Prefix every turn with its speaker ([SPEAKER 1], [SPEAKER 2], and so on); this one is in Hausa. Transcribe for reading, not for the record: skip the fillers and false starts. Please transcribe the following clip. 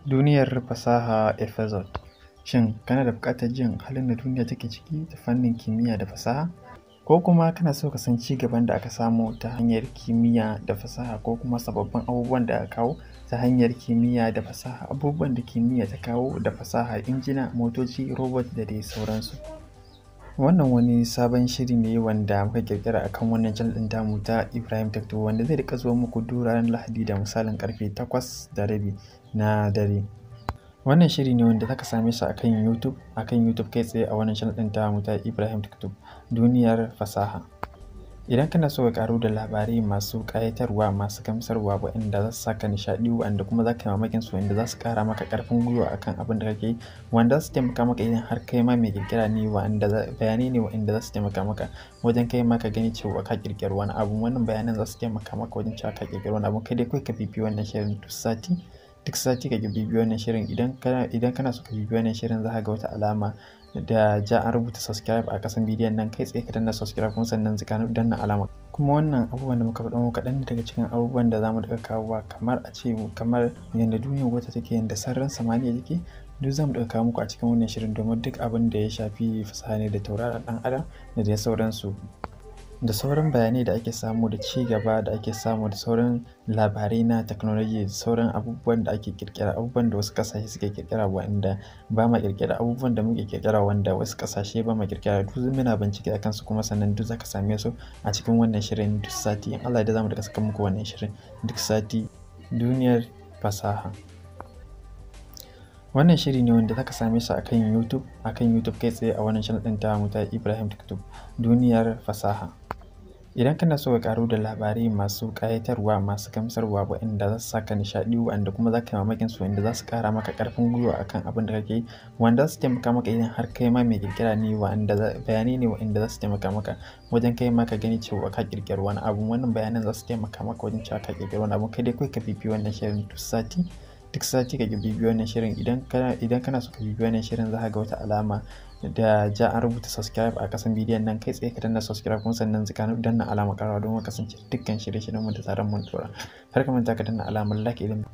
[SPEAKER 1] Duniyar fasaha episode. Shin kana da buƙatar jin halin da duniya take ciki ta fannin kimiyya da fasaha? Ko kuma kana so ka san ci gaban da aka samu ta hanyar kimiyya da fasaha ko kuma sababbin abubuwan da aka kawo ta hanyar kimiyya da fasaha, abubuwan da kimiyya ta kawo da fasaha, injina, motoci, robot da dai sauransu. Wannan wani sabon shiri ne wanda muka ƙirƙira akan wannan channel ɗin tamu ta Ibrahim Tech Tube, wanda zai riƙa zuwa muku duk ranar Lahadi da misalin ƙarfe 8:30 na dare. Wannan shiri ne wanda zaka same shi akan YouTube kai tsaye a wannan channel ɗin tamu ta Ibrahim Tech Tube, Duniyar fasaha. Idan kana so ka ƙaru da labarai masu ƙayatarwa, masu gamsarwa, waɗanda za su saka nishaɗi, waɗanda kuma za ka yi mamakin su, waɗanda za su ƙara maka ƙarfin gwiwa akan abin da kake yi, wanda za su taimaka maka idan har kai ma mai ƙirƙira ne, waɗanda bayanai ne waɗanda za su taimaka maka wajen kai ma ka gani cewa ka ƙirƙiri wani abu. Wannan bayanan za su taimaka maka wajen cewa ka ƙirƙiri wani abu. Kai dai kawai ka bibiyi wannan shirin duk sati, duk sati ka bibiyi wannan shirin. Idan kana so ka bibiyi wannan shirin, za ka ga wata alama da ja an rubuta subscribe a ƙasan bidiyon nan. Kai tsaye ka danna subscribe, kuma sannan ka danna alama. Kuma wannan abubuwan da muka faɗa muku kaɗan ne daga cikin abubuwan da za mu riƙa kawowa, kamar a ce kamar yadda duniyar wata take, yadda sararin samaniya take, duk za mu riƙa kawo muku a cikin wannan shirin, domin duk abin da ya shafi fasaha ne da tauraron ɗan adam da dai sauransu, da sauran bayanai da ake samu, da ci gaba da ake samu, da sauran labarai na technology, da sauran abubuwan da ake ƙirƙira, abubuwan da wasu ƙasashe suke ƙirƙira wanda ba ma ƙirƙira, abubuwan da muke ƙirƙira wanda wasu ƙasashe ba ma ƙirƙira, duk muna bincike akan su. Kuma sannan duk zaka same su a cikin wannan shirin duk sati. In Allah ya yarda, za mu riƙa saka muku wannan shirin duk sati, Duniyar fasaha. Wannan shiri ne wanda zaka same shi akan YouTube kai tsaye a wannan channel ɗin tamu ta Ibrahim Tech Tube, Duniyar fasaha. Idan kana so ka ƙaru da labarai masu ƙayatarwa, masu gamsarwa, waɗanda za su saka nishaɗi, waɗanda kuma za ka yi mamakin su, waɗanda za su ƙara maka ƙarfin gwiwa akan abin da kake yi, wanda za su taimaka maka idan har kai ma mai ƙirƙira ne, waɗanda bayanai ne waɗanda za su taimaka maka wajen kai ma ka gani cewa ka ƙirƙiri wani abu. Wannan bayanan za su taimaka maka wajen cewa ka ƙirƙiri wani abu. Kai dai kawai ka bibiyi wannan shirin duk sati, duk sati ka bibiyi wannan shirin. Idan kana so ka bibiyi wannan shirin, za ka ga wata alama da ja an rubuta subscribe a ƙasan bidiyon nan. Kai tsaye ka danna subscribe, kuma sannan ka danna alamar ƙararrawa don kasance dukkan shirye-shiryen mu da zarar mun ɗora. Kar ka manta ka danna alamar like idan